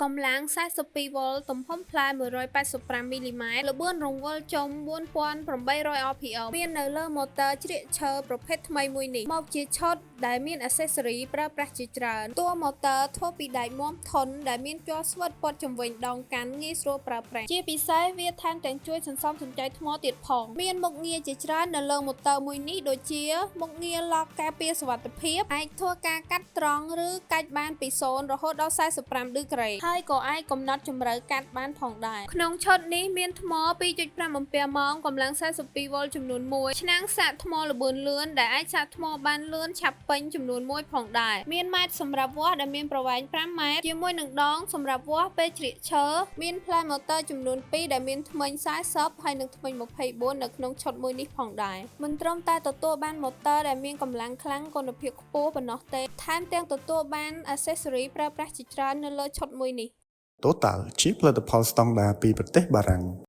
កម្លាំង42វ៉ុលទំហំផ្លែ185មីលីម៉ែត្រល្បឿនរង្វិលចុំ4800 RPM មាននៅលើម៉ូទ័រជ្រៀកឈើប្រភេទថ្មីមួយនេះមកជាឈុតដែលមានអាសេសរីប្រើប្រាស់ជាច្រើនតួម៉ូទ័រធ្វើពីដែកមាំធន់ដែលមានជ័រស្វិតព័ទ្ធជុំវិញដងកាន់ងាយស្រួលប្រើប្រាស់ជាពិសេសវាថែមទាំងជួយសន្សំសំចៃថ្មទៀតផងមានមុខងារជាច្រើននៅលើម៉ូទ័រមួយនេះដូចជាមុខងារឡុកការពារសុវត្ថិភាពអាចធ្វើការកាត់ត្រង់ឬកាច់បានពី0រហូតដល់45ដឺក្រេហើយក៏អាចកំណត់ជម្រៅកាត់បានផងដែរក្នុងឈុតនេះមានថ្ម2.5អំពែម៉ោងកម្លាំង42វ៉ុលចំនួន1ឆ្នាំងសាកថ្មល្បឿនលឿនដែលអាចសាកថ្មបានលឿនឆាប់ពេញចំនួន1ផងដែរមានម៉ែត្រសម្រាប់វាស់ដែលមានប្រវែង5ម៉ែត្រជាមួយនឹងដងសម្រាប់វាស់ពេលជ្រៀកឈើមានផ្លែម៉ូទ័រចំនួន2ដែលមានធ្មេញ40ហើយនិងធ្មេញ24នៅក្នុងឈុតមួយនេះផងដែរមិនត្រឹមតែទទួលបានម៉ូទ័រដែលមានកម្លាំងខ្លាំងគុណភាពខ្ពស់ប៉ុណ្ណោះទេថែមទាំងទទួលបានអាសេសរីប្រើប្រាស់ជាច្រើននៅលើឈុតមួយនេះ Total ជាផលិតផលស្តង់ដារពីប្រទេសបារាំង។